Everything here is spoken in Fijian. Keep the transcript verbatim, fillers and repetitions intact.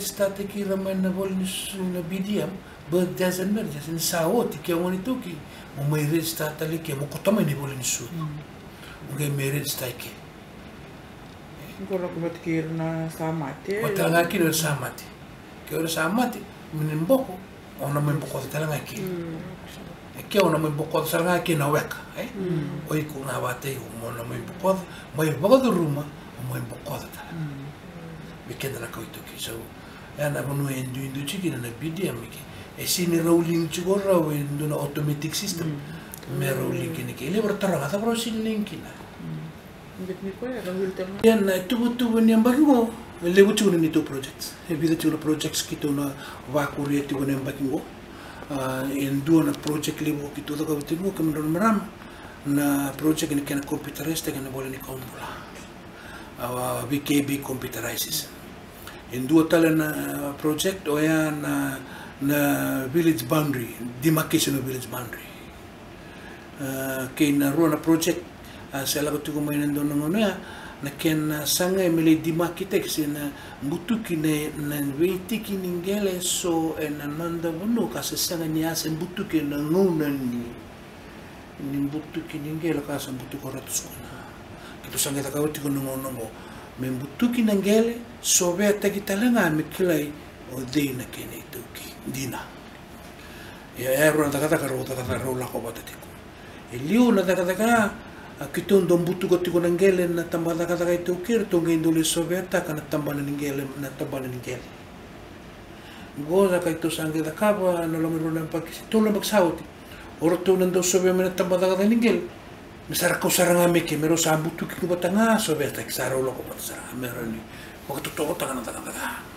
register-taki ira mai na ivola ni sucu na B D M, birth, death and marriages, ni sa oti ke o gone iTaukei, mo mai register tale ke, mo kauta mai na ivola ni sucu. Mm. O qai mai register ke. Qo lako vata kei ira na sa mate. Vata ga kina ira sa mate. Ke o ira sa mate, me ni boko, o na mai bokoca tale ga ke. Mm. E ke o na mai bokoca sara ga ke na weka, e? Mm. O iko ga vata iko, mo na mai bokoca, mai vakacuruma, o mai bokoca tale. Mm. Vei keda na kawa iTaukei, so, e na vanua e duidui tiko kina na B D M ke. E sini rau liga tiko rau e dua na automatic system. Mm. Me rau liga kina ke. E levu era taroga, cava rau sini liga kina? Mm. Ia na tuvatuva ni yabaki qo, e levu tiko na neitou projects. E vica tiko na projects keitou na vakuria tiko na yabaki qo. A, e dua na project levu keitou cakava tiko qo, kemudrau na marama, na project ni kena computerize-taki na ivola ni kawa bula. A, V K B computerizes. E dua tale na project, oya na, na village boundary, demarcation of village boundary. A, kei na rua na project, a, se lako tiko mai na dua na gauna ya, na kena sagai me lai demarcate-taki se na butuki na, na veitiki ni qele so ena noda vanua ka se sega ni a se butuki ena gauna ni, ni butuki ni qele ka se butuki o Ratu Suguna. Keitou sa qai cakava tiko na gauna qo. Me butuki na qele, soveataki tale ga me kilai o cei na kena itaukei. Dina. Ia, e rua na cakacaka rau cakacaka rau lako vata tiko. E liu na cakacaka, a, keitou dau butuka tiko na qele na tabana cakacaka iTaukei, ratou qai dau lai soveataka na tabana ni qele, na tabana ni qele. Qo sa keitou sa qai cakava na loma ni rua na yabaki, se tolu na yabaki sa oti. O ratou na dau sovea mai na tabana cakacaka ni qele. Me sa ra kau sara ga mai ke, me rau sa butuki vata ga, soveataki, sa rau lako vata sara ga, me rau ni vakatotolotaka na cakacaka.